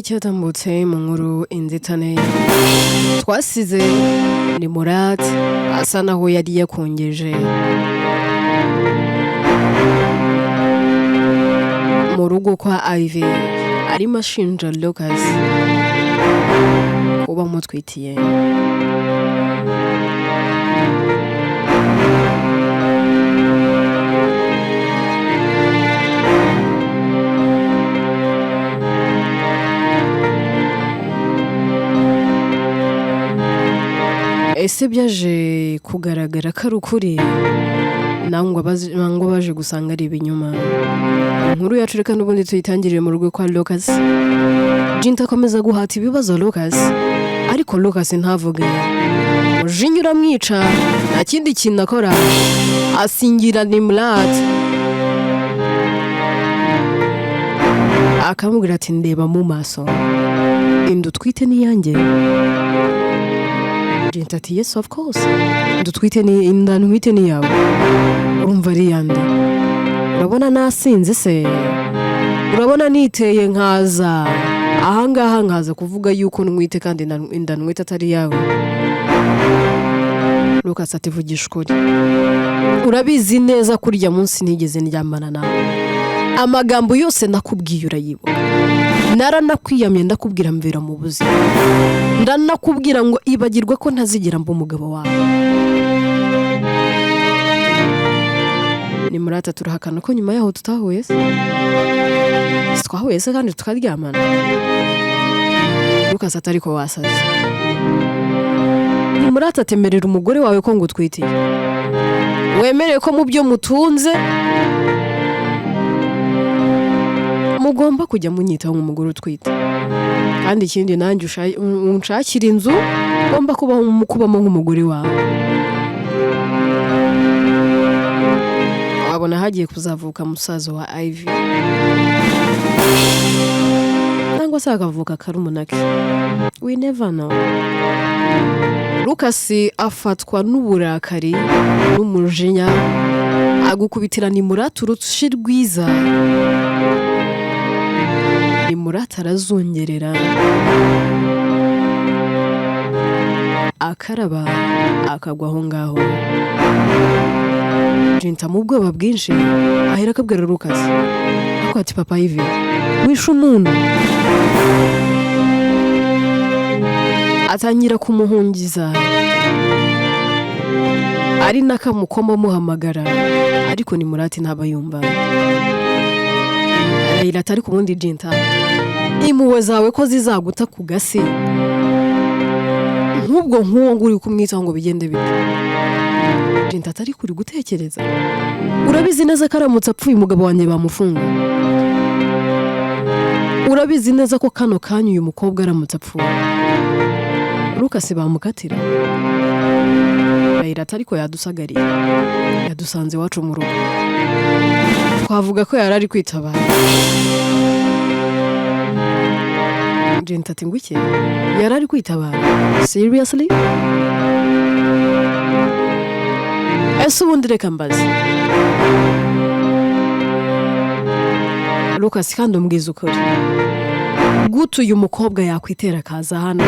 Cyatambutse mu nkuru Inzitane, twasize ni Murat asa naho yari yakongeje mu rugo kwa Ivy, arimo ashinja Lucas kuba amutwitiye. Ese byaje kugaragara ko ari ukuri, nangwa baje gusanga ari ibinyoma? Inkuru yacu reka n'ubundi tuyitangirire mu rugo kwa Lucas. Jinta akomeza guhata ibibazo Lucas, ariko Lucas ntavuge. Umujinya uramwica, nta kindi kintu akora, asingira Nimrat, akamubwira ati: "Ndeba mu maso, inda utwite ni iyanjye?" Jinta ati: "Yes, of course, inda utwite ni inda ntwite ni iyawe. Urumva ari iyande? Urabona nasinze se? Urabona niteye nkaza ahangaha nkaza kuvuga yuko ntwite kandi inda ntwite atari iyawe?" Lucas ati: "Vugisha ukuri, urabizi neza ko urya munsi ntigeze ndyamana nawe. Amagambo yose nakubwiye urayibuka. Naranakwiyamye, ndakubwira mvira mu buzima, ndanakubwira ngo ibagirwe ko ntazigera mba umugabo wawe." Ni muri turahakana ko nyuma yaho tutahuye se? Si twahuye se kandi tukaryamana? Lucas ati: "Ariko wasaze." Ni muri atemerera umugore wawe ko ngutwitiye, wemereye ko mu byo mutunze mugomba kujya munyitaho nk'umugore utwite, kandi ikindi nanjye unshakira inzu ugomba kubamo nk'umugore wawe. Wabona hagiye kuzavuka musaza wa Ivy, cyangwa se hakavuka karumuna ke, we never know. Lucas afatwa n'uburakari n'umujinya, agukubitira Nimurata urushi rwiza. Nimurata arazungerera, akaraba akagwa aho ngaho. Jinta mu bwoba bwinshi ahera akabwira Lucas, ariko ati: "Papa Ivy, wishe umuntu." Atangira kumuhungiza, ari n'akamukoma amuhamagara, ariko ni Murati ntaba yumva. Arayira ati: "Ariko ubundi Jinta, impuhwe zawe ko zizaguta ku gasi, nk'ubwo nk'uwo nguwo uri kumwitaho ngo bigende bite?" Jinta atari kuri gutekereza: "Urabizi neza ko aramutse apfuye umugabo wanjye bamufunga. Urabizi neza ko kano kanya uyu mukobwa aramutse apfuye Lucas bamukatira." Arayira ati: "Ariko yadusagariye, yadusanze iwacu mu rugo, twavuga ko yari ari kwitabara." Jinta ati: "Ngo iki? Yari ari kwitabara? Seriously? Ese ubundi reka mbaze Lucas, kandi umbwiza ukuri, gute uyu mukobwa yakwitera akaza hano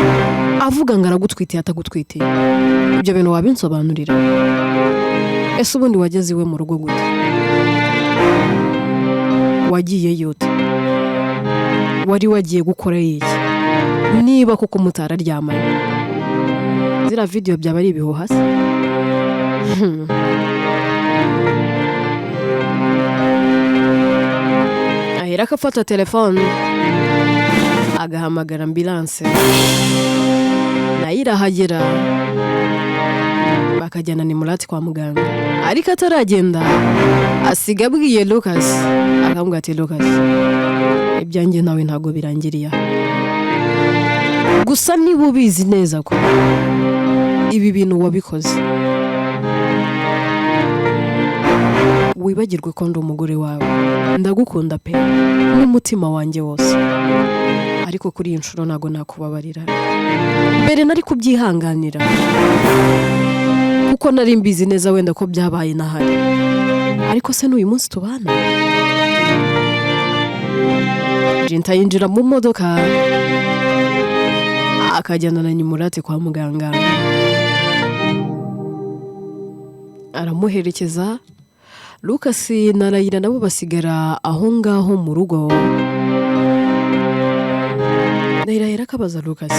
avuga ngo aragutwitiye atagutwitiye? Ibyo bintu wabinsobanurira? Ese ubundi wageze iwe mu rugo gute? Wagiye ute? Wari wagiye gukora iki niba koko mutararyamanye? Ziriya video byaba ari ibihuha se?" Ahera ko afata telefone agahamagara ambulance, nayo irahagera, bakajyana Nimurati kwa muganga. Ariko ataragenda asiga abwiye Lucas, akamubwira ati: "Lucas, ibyanjye nawe ntabwo birangiriye aha. Gusa niba ubizi neza ko ibi bintu wabikoze, wibagirwe ko ndi umugore wawe. Ndagukunda pe n'umutima wanjye wose, ariko kuri iyi nshuro ntabwo nakubabarira. Mbere nari kubyihanganira kuko nari mbizi neza wenda ko byabaye nahari, ariko se n'uyu munsi tubana?" Jinta yinjira mu modoka. Akajyana na Nimurate kwa muganga, aramuherekeza. Lucas na Layla nabo basigara aho ngaho mu rugo. Layla yari akabaza Lucas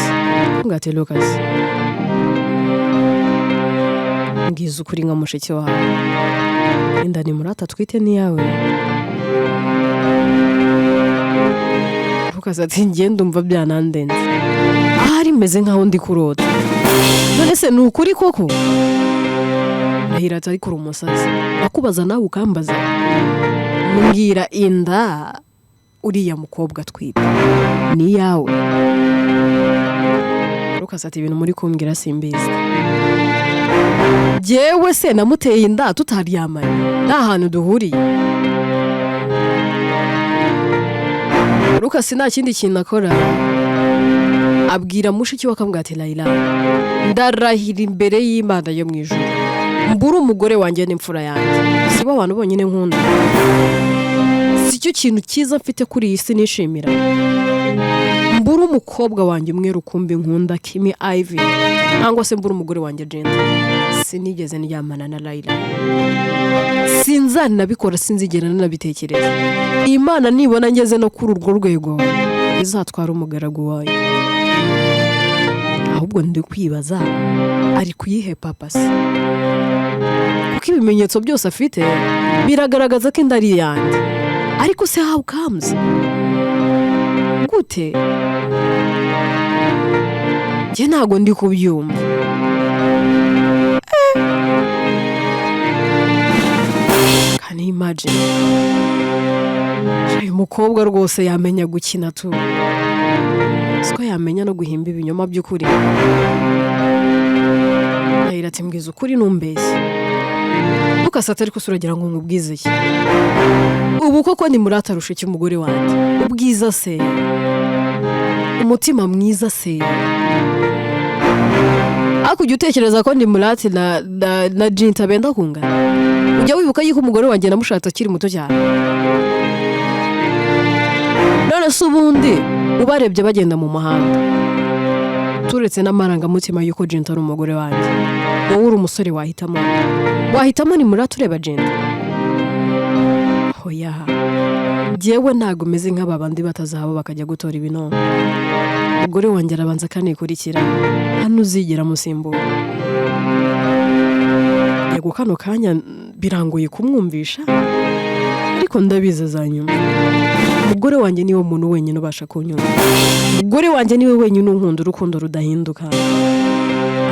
ati: "Lucas, mbwiza ukuri nka mushiki wawe, inda Nimurate atwite n'iyawe?" Lucas ati: "Njye ndumva byanandenze, ahari meze nkaho ndi kurota. None se ni ukuri koko?" Layla ati: "Ariko uri umusazi, akubaza nawe ukambaza. Mbwira, inda uriya mukobwa atwite ni iyawe?" Lucas ati: "Ibintu muri kumbwira simbizi. Jyewe se namuteye inda tutaryamanye, nta hantu duhuriye?" Lucas nta kindi kintu akora, abwira mushiki we, akamubwira ati: "Layla, ndarahira imbere y'Imana yo mu ijuru, mbura umugore wanjye n'imfura yanjye, si bo abantu bonyine nkunda, si cyo kintu cyiza mfite kuri iyi si nishimira. Mbura umukobwa wanjye umwe rukumbi nkunda, Kimi Ivy, cyangwa se mbura umugore wanjye Jenda, sinigeze ndyamana na Layla, sinzanabikora, sinzigera nanabitekereza. Imana nibona ngeze no kuri urwo rwego izatwara umugaragu wayo. Ahubwo ndi kwibaza ari kuyihe purpose, kuko ibimenyetso byose afite biragaragaza ko inda ari iyanjye. Ariko se how comes? Gute? Njye ntabwo ndi kubyumva." Can you imagine? Uyu mukobwa rwose yamenya gukina tu, siko yamenya no guhimba ibinyoma by'ukuri. Layla ati: "Mbwiza ukuri, numbeshye." Lucas ati: "Ariko se uragira ngo nkubwize iki ubu koko? Ni muratarusha iki umugore wanjye? Ubwiza se? Umutima mwiza se? Ariko ujya utekereza ko ndi Murati na Jinta benda kungana? Ujya wibuka yuko umugore wanjye namushatse akiri muto cyane? None se ubundi ubarebye bagenda mu muhanda, turetse n'amarangamutima y'uko Jinta ari umugore wanjye, wowe uri umusore wahitamo ni Murati ureba Jinta? Hoya, njyewe ntabwo meze nk'aba bandi batazahabo bakajya gutora ibinono. Umugore wanjye arabanza akanikurikira, hano uzigera amusimbura. Yego, kano kanya birangoye kumwumvisha, ariko ndabizi azanyumva. Umugore wanjye niwe muntu wenyine ubasha kunyumva. Umugore wanjye niwe wenyine unkunda urukundo rudahinduka.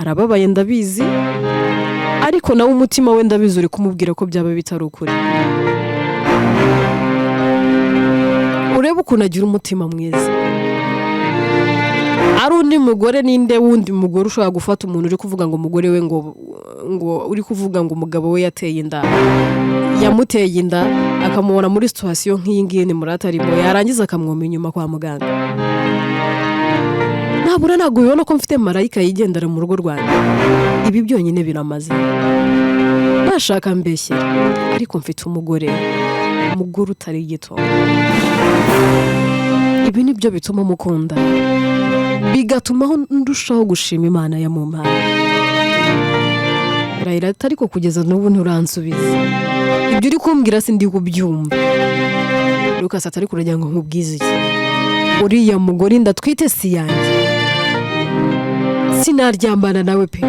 Arababaye ndabizi, ariko nawe umutima we ndabizi uri kumubwira ko byaba bitari ukuri. Urebe ukuntu agira umutima mwiza. Ari undi mugore, ninde wundi mugore ushobora gufata umuntu uri kuvuga ngo umugore we, ngo uri kuvuga ngo umugabo we yateye inda, yamuteye inda, akamubona muri situation nk'iyi ngiyi ni Murata arimo, yarangiza akamwoma inyuma kwa muganga? Nabura ntabwo ubibona ko mfite marayika yigendera mu rugo rwanjye? Ibi byonyine biramaze. Nashaka mbeshyera, ariko mfite umugore, umugore utari gito. Ibi ni byo bituma mukunda, bigatuma ndushaho gushima Imana yamumpaye." Layla, ariko kugeza n'ubu nturansubiza. Ibyo uri kumbwira sindi kubyumva." Lucas atari kuragira ngo nkubwize iki? Uriya mugore inda atwite si yanjye, sinaryambana nawe pe.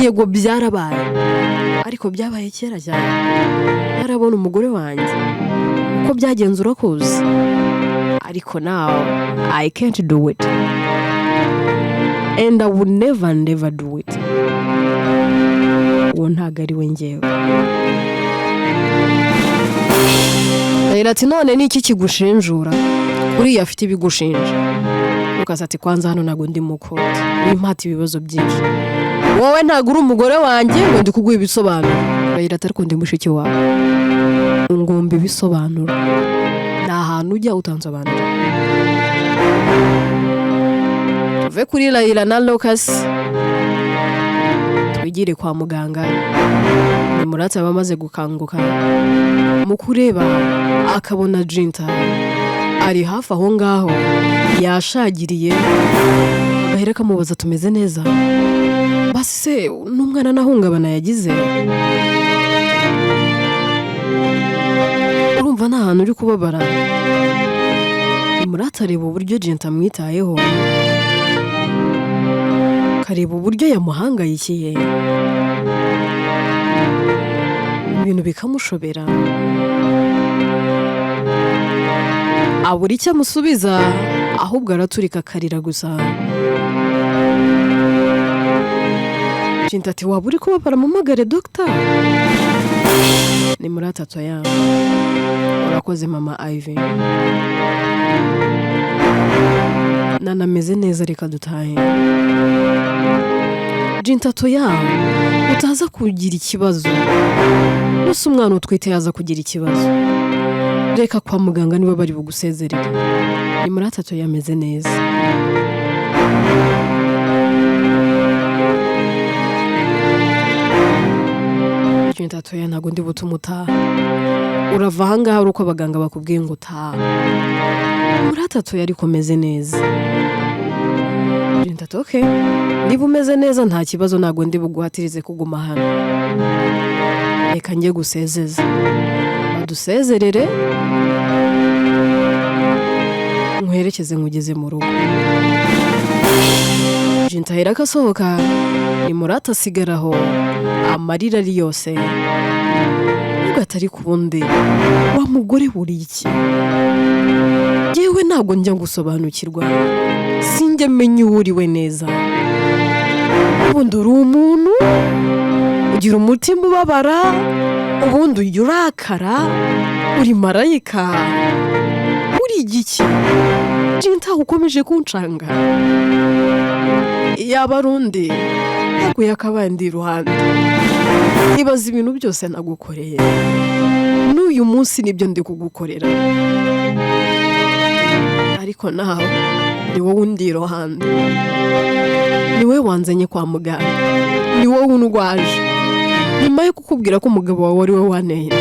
Yego byarabaye, ariko byabaye kera cyane, narabona umugore wanjye. Uko byagenze urakuzi, ariko now I can't do it and I would never never do it. Uwo ntabwo ari we ngewe." Layla ati: "None ni iki kigushinjura uriya afite ibigushinja?" Lucas ati: "Kwanza hano ntabwo ndi mu court, wimpata ibibazo byinshi. Wowe ntabwo uri umugore wanjye ngo ndi kuguha ibisobanuro." Layla ati: "Ariko ndi mushiki wawe, ngomba ibisobanuro. Ni ahantu ujya utansobanurira." Tuve kuri Layla na Lucas, twigire kwa muganga. Ni Murata aba amaze gukanguka, mu kureba akabona Jinta ari hafi aho ngaho yashagiriye. Gahera kamubaza, tumeze neza? Basi se n'umwana nahungabana yagize? Urumva nta hantu uri kubabara? Murata areba uburyo Jenta amwitayeho, akareba uburyo yamuhangayikiye, ibintu bikamushobera, abura icyo amusubiza, ahubwo araturika akarira gusa. Jenta ati: "Waba uri kubabara? Mpamagare dogita." Ni muri atatu ya: "Urakoze, mama Ivy, nanameze neza, reka dutahe." Jinta: "Oya, utaza kugira ikibazo, gusa umwana utwite yaza kugira ikibazo. Reka kwa muganga niba bari bugusezerere." Ni muri atatu yameze neza. Jinta: "Oya, ntabwo ndi butume utaha. Urava ahangaha ari uko abaganga bakubwiye ngo utaha." Muri atatu yari komeze neza. Jinta ati: "Okay, niba umeze neza nta kibazo, ntabwo ndi buguhatirize kuguma hano. Reka njye gusezeza, badusezerere, nkwerekeze nkugeze mu rugo." Jinta ahera akasohoka, ni Murata asigaraho, amarira ari yose. Nubwo atari ku wundi wa mugore, buri iki? Yewe, ntabwo njya gusobanukirwa, sinjya menya uwo uriwe neza. Ubundi uri umuntu ugira umutima ubabara, ubundi ujya urakara, uri marayika, uri igiki? Jinta, ukomeje kuncanga. Yaba ari undi yaguye akabandi iruhande. Ibaza ibintu byose nagukoreye, n'uyu munsi nibyo ndi kugukorera, ariko nawe ni wowe undi iruhande, ni wowe wanzanye kwa muganga, ni wowe undwaje nyuma yo kukubwira ko umugabo wawe ari we wanteye.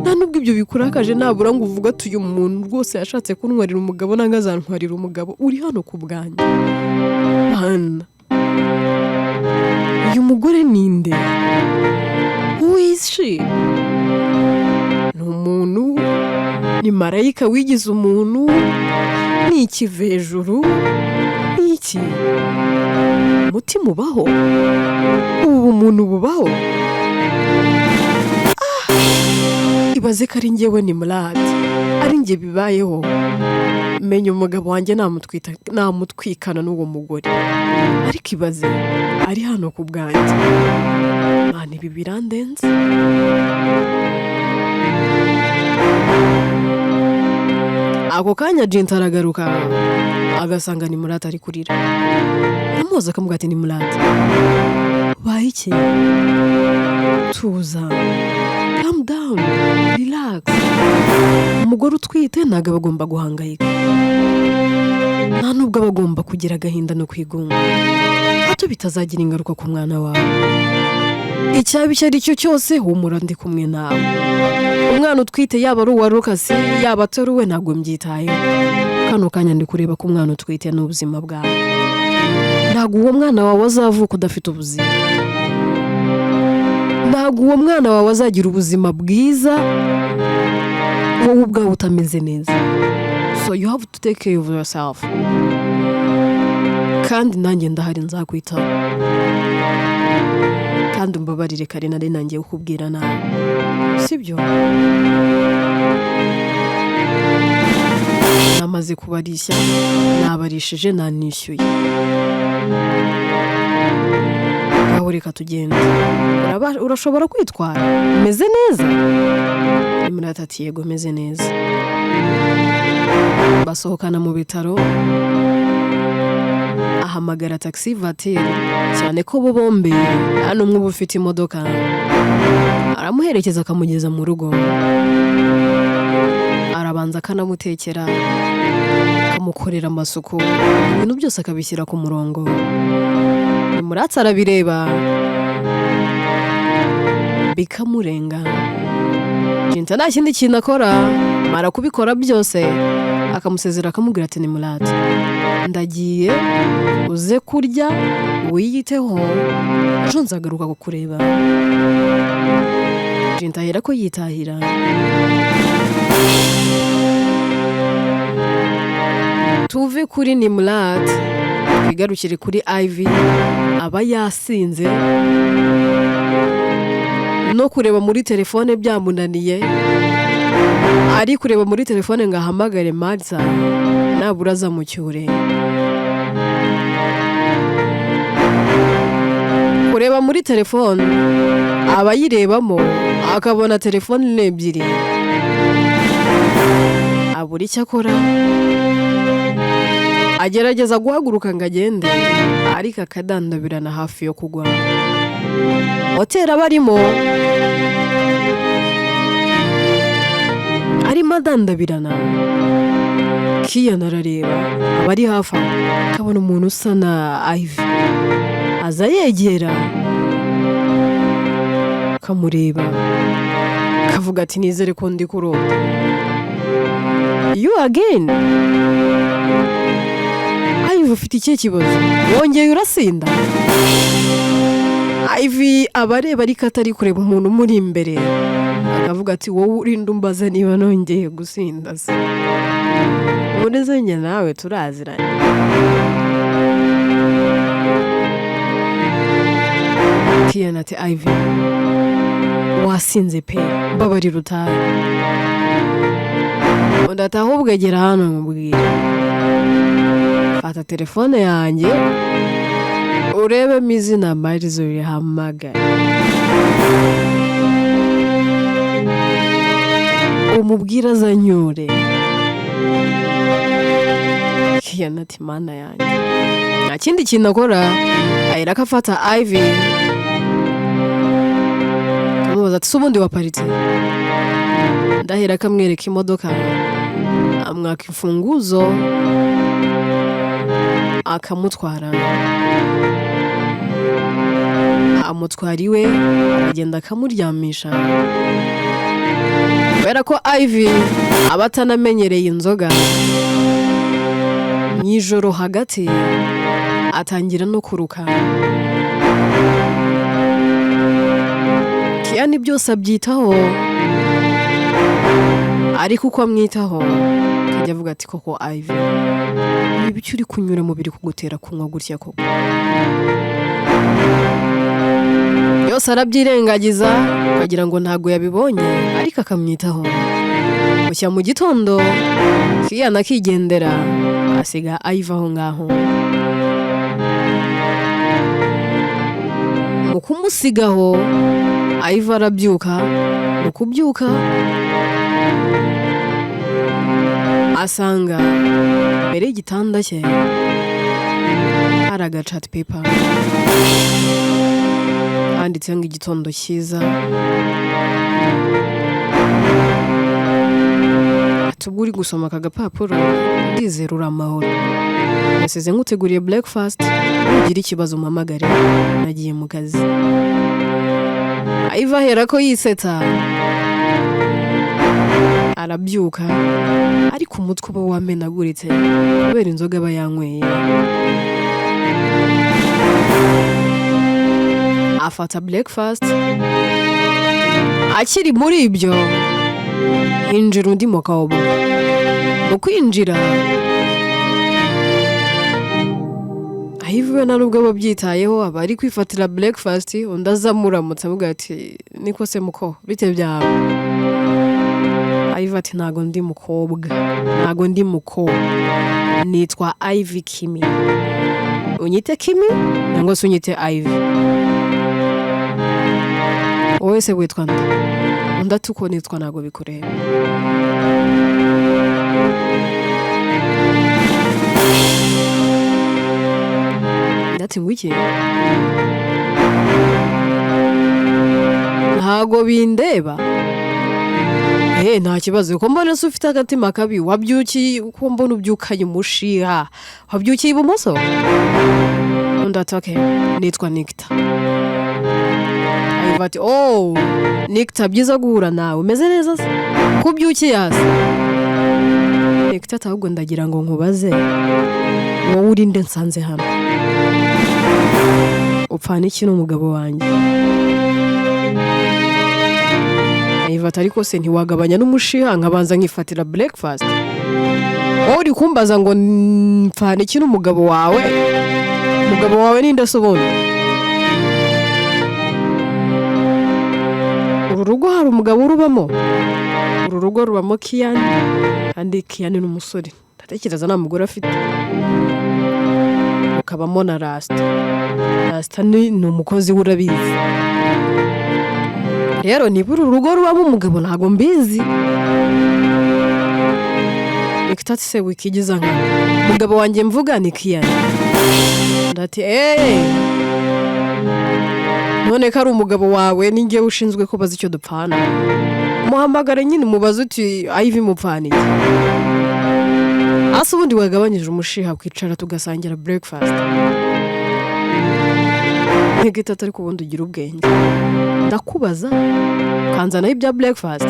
Nta nubwo ibyo bikurakaje nabura ngo uvuge ati: 'Uyu muntu rwose yashatse kuntwarira umugabo, nanga azantwarira umugabo.' Uri hano ku bwanjye. Mana, uyu mugore ni nde? Who is she? Ni umuntu? Ni marayika wigize umuntu? Ni ikivejuru? Ni iki? Umutima ubaho? Ubu bumuntu bubaho? Ah! Ibaze ko ari njyewe, ni Murad, ari njye bibayeho. Menya umugabo wanjye namutwikana n'uwo mugore, ariko ibaze ari hano ku bwanjye. Mana, ibi birandenze. Ako kanya Jinta aragaruka, agasanga ni Murata ari kurira. Amuhoza, akamubwira ati: "Ni Murata, ubaye iki? Tuza, calm down, relax. Umugore utwite ntabwo aba agomba guhangayika, nta nubwo aba agomba kugira agahinda no kwigunga, hato bitazagira ingaruka ku mwana wawe. Icyaba icyo ari cyo cyose, humura, ndi kumwe nawe. Umwana utwite, yaba ari uwa Rukasi, yaba atari uwe, ntabwo mbyitayeho. Kano kanya ndi kureba ko umwana utwite n'ubuzima bwawe. Ntabwo uwo mwana wawe azavuka udafite ubuzima, ntabwo uwo mwana wawe azagira ubuzima bwiza wowe ubwawe utameze neza. So you have to take care of yourself, kandi nanjye ndahari, nzakwitaho. Kandi umbabarire kare nari nangiye kukubwira nabi, sibyo? Namaze kubarishya, nabarishije, nanishyuye. Ngaho reka tugende. Urashobora kwitwara? Umeze neza?" Imurata ati: "Yego, meze neza." Basohokana mu bitaro, ahamagara taxi voiture, cyane ko bo bombi nta n'umwe uba ufite imodoka. Aramuherekeza, akamugeza mu rugo, arabanza akanamutekera, akamukorera amasuku, ibintu byose akabishyira ku murongo. Muratsi arabireba bikamurenga. Jinta nta kindi kintu akora, amara kubikora byose akamusezera, akamubwira ati: "Ni Murata, Ndagiye, uze kurya wiyiteho, ejo nzagaruka kukureba. Jinta ahera ko yitahira. Tuve kuri Nimrat, twigarukire kuri Ivy. Aba yasinze, no kureba muri telefone byamunaniye. Ari kureba muri telefone ngo ahamagare Martha nabura azamucyure. Kureba muri telefone, aba ayirebamo akabona telefone ni ebyiri, abura icyo akora. Agerageza guhaguruka ngo agende, ariko akadandabirana hafi yo kugwa. Hoteli aba arimo, arimo adandabirana. Kiyana arareba aba ari hafi aho, akabona umuntu usa na Ivy aza yegera, akamureba, akavuga ati: "Nizere ko ndi kurota. You again, Ivy? Ufite ikihe kibazo? Wongeye urasinda?" Ivy aba areba ariko atari kureba umuntu umuri imbere, akavuga ati: "Wowe urinda umbaza niba nongeye gusinda se? Ubundi se njye nawe turaziranye?" Kiyana ati: "Ivy, wasinze pe, mbabarira utahe." Undi ati: "Ahubwo egera hano nkubwire, fata telefone yanjye urebemo izina Marizo, rihamagara umubwire azanyure." Kiyana ati: "Mana yanjye." Nta kindi kintu akora, ahera ko afata Ivy, amubaza ati: "Se ubundi waparitse?" Ndahera akamwereka imodoka, amwaka imfunguzo, akamutwara, amutwara iwe, aragenda akamuryamisha. Kubera ko Ivy aba atanamenyereye inzoga, mu ijoro hagati atangira no kuruka. Kiyani byose abyitaho, ariko uko amwitaho akajya avuga ati: "Koko Ivy, ibi icyo uri kunyura mubiri kugutera kunywa gutya koko?" Yose arabyirengagiza, ukagira ngo ntabwo yabibonye, ariko akamwitaho. Bucya mu gitondo, Kiyana akigendera, asiga Ivy aho ngaho. Mu kumusigaho, Ivy arabyuka. Mu kubyuka, asanga imbere y'igitanda cye hari agachart paper handitseho ngo: "Igitondo cyiza." Ati: "Ubwo uri gusoma aka gapapuro, ndizera uri amahoro. Nasize nkuteguriye breakfast, nugira ikibazo umpamagare, nagiye mu kazi." Ivy ahera ko yisetsa, arabyuka, ariko umutwe uba wamenaguritse kubera inzoga aba yanyweye. Afata breakfast. Akiri muri ibyo, hinjira undi mukobwa. Mu kwinjira, Ivy we nta nubwo aba abyitayeho, aba ari kwifatira breakfast. Undi aza amuramutsa, avuga ati: "Niko se muko, bite byawe?" Ivy ati: "Ntago ndi mukobwa, ntago ndi muko, nitwa Ivy Kimi. Unyite Kimi cyangwa se unyite Ivy. Wowe se witwa nde?" Undi ati: "Uko nitwa ntabwo bikureba." Undi ati: "Ngo iki? Ntago bindeba? Nta kibazo. Ko mbona se ufite agatima kabi, wabyukiye, ko mbona ubyukanye umushiha, wabyukiye ibumoso?" Undi ati: "Okay, nitwa Nikita." Ivy ati: "Oh Nikita, byiza guhura nawe, umeze neza se? Ko ubyukiye hasi?" Nikita ati: "Ahubwo ndagira ngo nkubaze." Wowe urinde nsanze hano? Upfana iki n'umugabo wanjye?" Ivy ati: "Ariko se ntiwagabanya n'umushiha nkabanza nkifatira breakfast? Wowe uri kumbaza ngo mpfana iki n'umugabo wawe? Umugabo wawe ninde se ubundi? Uru rugo hari umugabo urubamo? Uru rugo rubamo Kiyani, kandi Kiyani ni umusore, ndatekereza nta mugore afite. Rukabamo na Rasita. Rasita ni umukozi we, urabizi. Rero niba uru rugo rubamo umugabo, ntabwo mbizi." Nikita ati: "Se wikigiza nkana, umugabo wanjye mvuga ni Kiyani." Ndati: "Eee, none ko ari umugabo wawe, ni njyewe ushinzwe kubaza icyo dupfana? Muhamagare nyine umubaze uti Ivy mupfana iki? Ase ubundi wagabanyije umushiha kwicara tugasangira breakfast?" Nikita ati: "Ariko ubundi ugira ubwenge? Ndakubaza ukanzanaho ibya breakfast."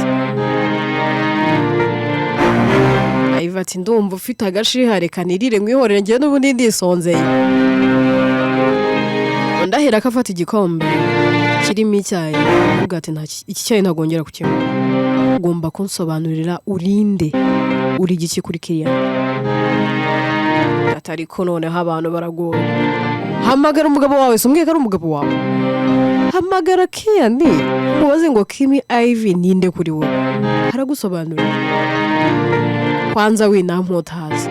Ivy ati: "Ndumva ufite agashiha, reka nirire nkwihorere, njyewe n'ubundi ndisonzeye." Undi ahera ko afata igikombe kirimo icyayi, avuga ati: "Iki cyayi ntabwo wongera kukinywa. Ugomba kunsobanurira urinde, uri igiki kuri kiriya?" Ati: "Ariko noneho abantu baragoye. Hamagara umugabo wawe se, umbwiye ko ari umugabo wawe. Hamagara Kiyani umubaze ngo Kimi Ivy ninde kuri wowe, aragusobanurira. Kwanza winamputaza,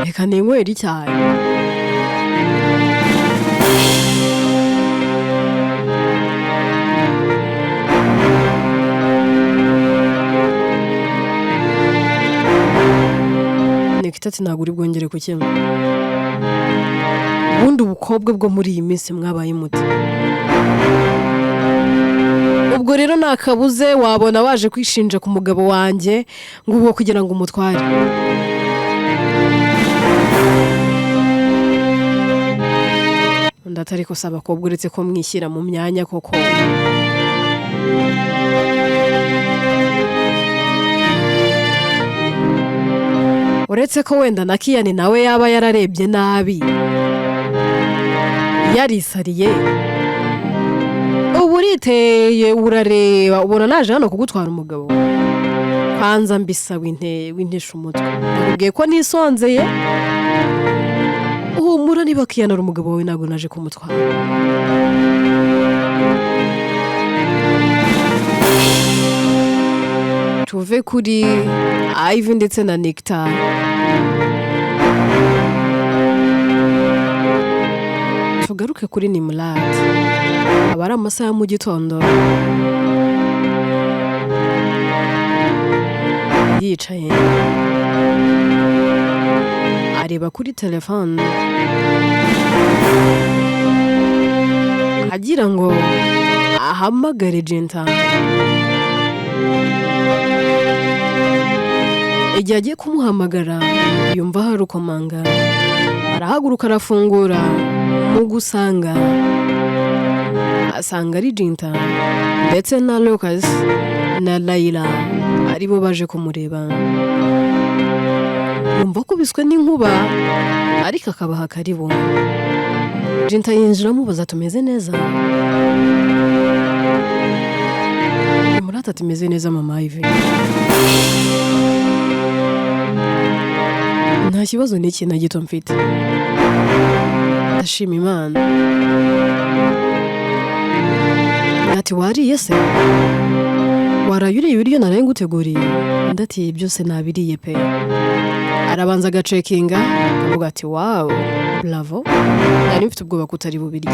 reka ninywere icyayi." Nikita ati: "Ntabwo uri bwongere kukinywa. Ubundi ubukobwa bwo muri iyi minsi mwabaye muti? Ubwo rero nakabuze wabona waje kwishinja ku mugabo wanjye ngo ubwo kugira ngo umutware." Undi ati: "Ariko si abakobwa, uretse ko mwishyira mu myanya koko. Uretse ko wenda na Kiyani nawe yaba yararebye nabi, yarisariye. Ubu uriteye urareba ubona naje hano kugutwara umugabo? Kwanza mbisa wintesha umutwe. Nakubwiye ko nisonzeye. Humura, niba Kiyani ari umugabo wawe, ntabwo naje kumutwara." Tuve kuri Ivy ndetse na Nikita, tugaruke kuri Nimurati. Aba ari amasaha ya mu gitondo, yicaye areba kuri telefone agira ngo ahamagare Jenta. Igihe agiye kumuhamagara, yumva hari ukomanga. Arahaguruka, arafungura. Mu gusanga, asanga ari Jinta ndetse na Lucas na Layla, aribo baje kumureba. Yumva akubiswe n'inkuba, ariko akabaha karibu. Jinta yinjira amubaza: "Tumeze neza?" Murata tumeze neza, mama Ivy, nta kibazo n'iki na gito mfite, ndashima Imana. Ati: "Wariye se? Waraye uriye ibiryo naraye nguteguriye?" Undi ati: "Byose nabiriye pe." Arabanza agacekinga, akavuga ati: "Wow, bravo, nari mfite ubwoba ko utari bubirye.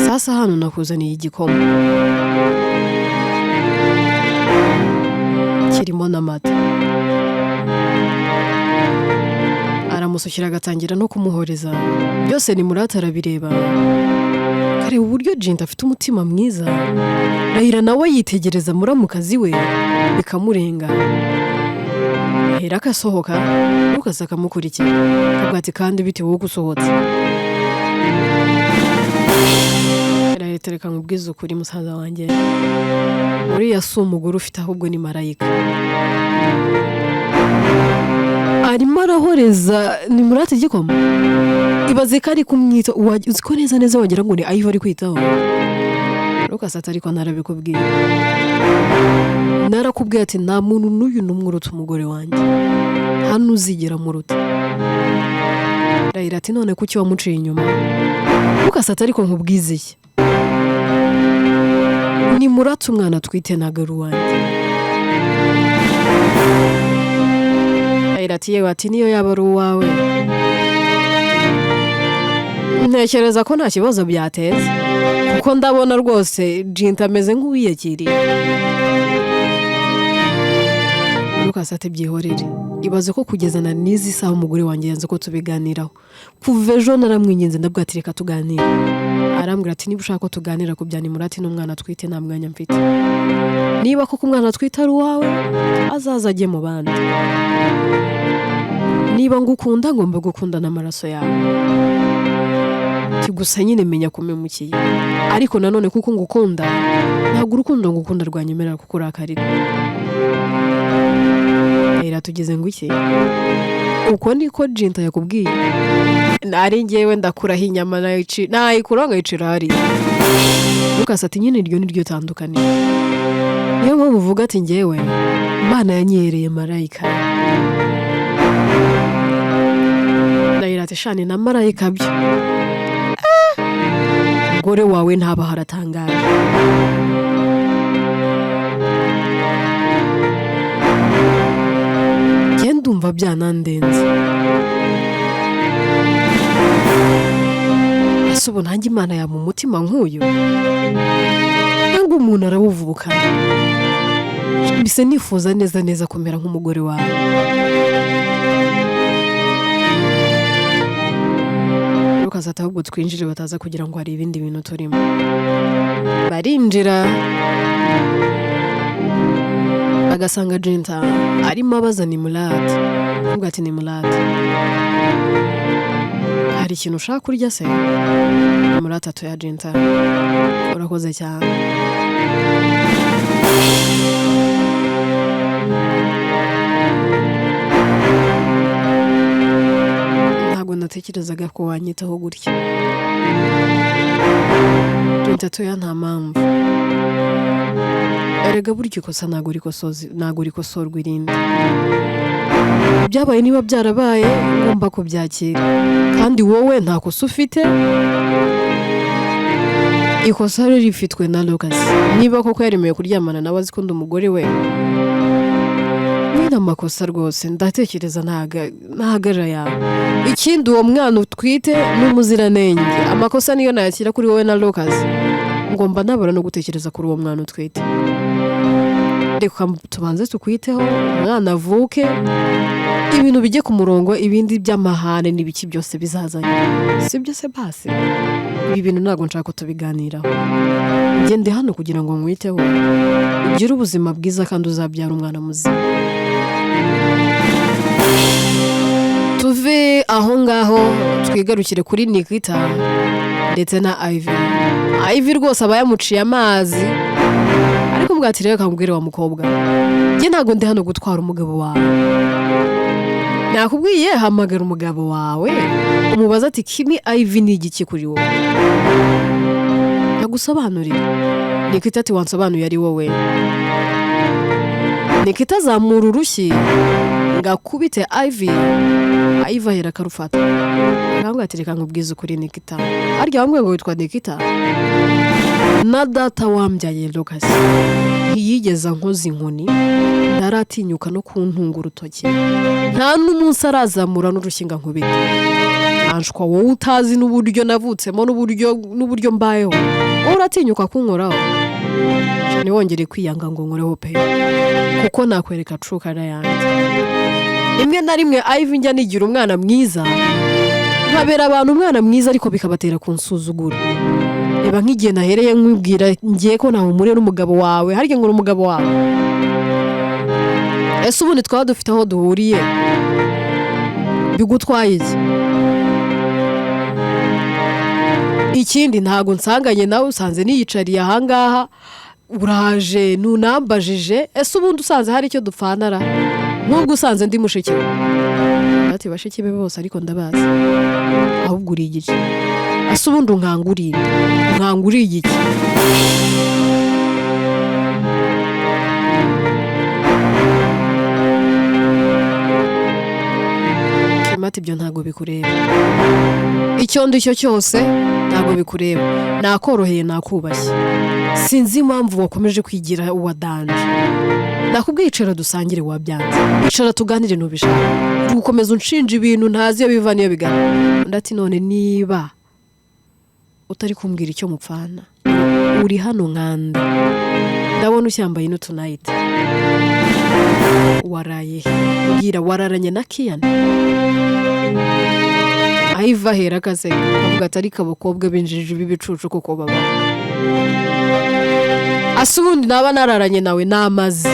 Sasa hano nakuzaniye igikoma kirimo n'amata." Aramusukira, agatangira no kumuhoreza. Byose ni Murata arabireba, kareba uburyo Jinta afite umutima mwiza. Rahira nawe yitegereza muramukazi we bikamurenga. Ahera akasohoka, Lucas akamukurikira, akavuga ati: "Kandi bite wowe usohotse?" Rahira: "Reka nkubwize ukuri, musaza wanjye, uriya si umugore ufite, ahubwo ni marayika. Arimo arahoreza ni Murata igikoma. Ibaze ko ari kumwita, uzi ko neza neza wagira ngo ni Ivy ari kwitaho. Lucas ati: "Ariko narabikubwiye, narakubwiye ati nta muntu n'uyu n'umwe uruta umugore wanjye, hano uzigera muruta." Rahira ati: "None kuki wamuciye inyuma?" Lucas ati: "Ariko nkubwize, ni Murata umwana atwite ntabwo ari uwanjye." Rahira ati: "Yewe," ati, "niyo yaba ari uwawe, ntekereza ko nta kibazo byateza, kuko ndabona rwose Jinta ameze nk'uwiyakiriye." Lucas ati: "Byihorere, ibaze ko kugeza na n'izi saha umugore wanjye yanze ko tubiganiraho. Kuva ejo naramwinginze, ndabwo ati reka tuganire, arambwira ati niba ushaka ko tuganira ku bya Nimurati n'umwana atwite, nta mwanya mfite. Niba koko umwana atwite ari uwawe, azaza ajye mu bandi. Niba ngukunda, ngomba gukunda n'amaraso yawe. Ati gusa nyine menya kumemukiye, ariko nanone kuko ngukunda, ntabwo urukundo ngukunda rwanyemerera kukurakarira." Era tugeze ngo iki? Uko niko Jinta yakubwiye? Nari ngewe ndakuraho inyama nayikuraho nkayicira hariya. Lucas ati: "Nyine iryo ni ryo tandukaniro. Niyo mpamvu uvuga ati ngewe Imana yanyihereye marayika." Ndahira ati: "Shani na marayika byo, umugore wawe ntaba haratangaje." Njye ndumva byanandenze. Ese ubu nanjye Imana yaba umutima nk'uyu, cyangwa umuntu arawuvukana? Mbese nifuza neza neza kumera nk'umugore wawe. Lucas ati: "Ahubwo twinjire bataza kugira ngo hari ibindi bintu turimo." Barinjira, bagasanga Jinta arimo abaza Nimurate. Avuga ati: "Nimurate, hari ikintu ushaka kurya se?" Nimurate atoya Jinta, urakoze cyane. Ntabwo natekerezaga ko wanyitaho gutya. Jinta atoya, nta mpamvu. Erega burya ikosa ntabwo rikosorwa irindi. Ibyabaye niba byarabaye, ngomba kubyakira, kandi wowe nta kosa ufite. Ikosa rero rifitwe na Lucas, niba koko yaremeye kuryamana nawe azi ko ndi umugore we. Nyine amakosa rwose ndatekereza ntahagarara yawe. Ikindi, uwo mwana utwite n'umuziranenge. Amakosa niyo nayashyira kuri wowe na Lucas, ngomba nabura no gutekereza kuri uwo mwana utwite. Reka tubanze tukwiteho, umwana avuke, ibintu bijye ku murongo, ibindi by'amahane n'ibiki byose bizazanye, sibyo se? Basi ibi bintu ntabwo nshaka ko tubiganiraho. Ngende hano kugira ngo nkwiteho, ugire ubuzima bwiza kandi uzabyara umwana muzima. Tuve aho ngaho twigarukire kuri Nikita ndetse na Ivy. Ivy rwose aba yamuciye amazi, ariko mbwati rero kamubwire wa mukobwa, njye ntabwo ndi hano gutwara umugabo wawe. Nakubwiye hamagara umugabo wawe umubaze ati Kimi Ivy ni igiki kuri wowe, nagusobanurira. Nikita ati: "Wansobanuye ari wowe." Nikita azamura urushyi ngo akubite Ivy. Ivy ahera akarufata, arambwira ati: "Reka nkubwize ukuri Nikita, harya wambwiye ngo witwa Nikita, na data wambyaye Lucas ntiyigeze ankoza inkoni, ntaratinyuka no kuntunga urutoki, nta n'umunsi arazamura n'urushyi ngo ankubite. Nkanshwa wowe utazi n'uburyo navutsemo n'uburyo mbayeho, wowe uratinyuka kunkoraho? Ntiwongere kwiyanga ngo nkoreho pe, kuko nakwereka true color yanjye." Rimwe na rimwe Ivy njya nigira umwana mwiza, nkabera abantu umwana mwiza, ariko bikabatera kunsuzugura. Reba nk'igihe nahereye nkwibwira ngiye ko ntawe umuriye n'umugabo wawe, harya ngo uri umugabo wawe? Ese ubundi twaba dufite aho duhuriye, bigutwaye iki? Ikindi, ntabwo nsanganye nawe, usanze niyicariye ahangaha, uraje ntunambajije. Ese ubundi usanze hari icyo dupfanara, nk'ubwo usanze ndi mushiki we? Ndate bashiki be bose ariko ndabazi. Ahubwo uri igice ase ubundi unkanguriye, unkanguriye iki? Clement ati: "Ibyo ntabwo bikureba, icyo ndi cyo cyose ntabwo bikureba. Nakoroheye, nakubashye, sinzi impamvu wakomeje kwigira uwa danger. Nakubwiye icara dusangire, wabyanze. Icara tuganire, ntubishaka. Uri gukomeza unshinja ibintu ntazi iyo biva n'iyo bigana." Undi ati: "None niba utari kumbwira icyo mupfana, uri hano nkanda? Ndabona ushyambaye n'utunayiti. Waraye he? Mbwira, wararanye na Kiyana?" Ayiva ahera akaseka, avuga ati: "Ariko abakobwa b'injiji b'ibicucu kuko babaho. Ase ubundi naba nararanye nawe namaze?"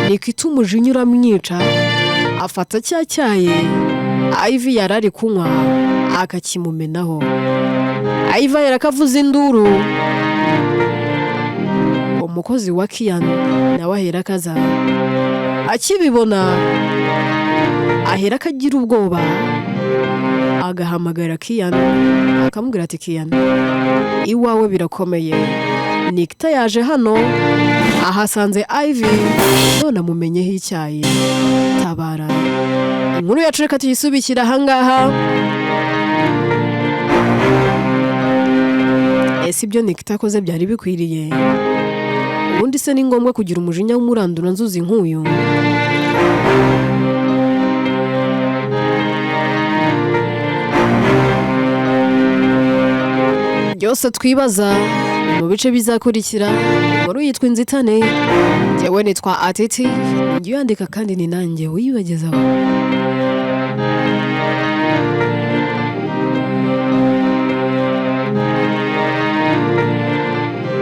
Nikita umujinya uramwica, afata cya cyayi Ivy yari ari kunywa akakimumenaho. Ivy ahera akavuza induru. Umukozi wa Kian nawe ahera akaza, akibibona ahera akagira ubwoba, agahamagara Kian, akamubwira ati: "Kian, iwawe birakomeye. Nikita yaje hano, ahasanze Ivy, none amumenyeho icyayi. Tabara." Inkuru yacu reka tuyisubikire ahangaha. Ese ibyo Nikita akoze byari bikwiriye? Ubundi se ni ngombwa kugira umujinya w'umuranduranzuzi nk'uyu? Byose twibaza ni mu bice bizakurikira. Inkuru yitwa Inzitane. Njyewe nitwa Atiti, njye uyandika kandi ni nanjye uyibagezaho.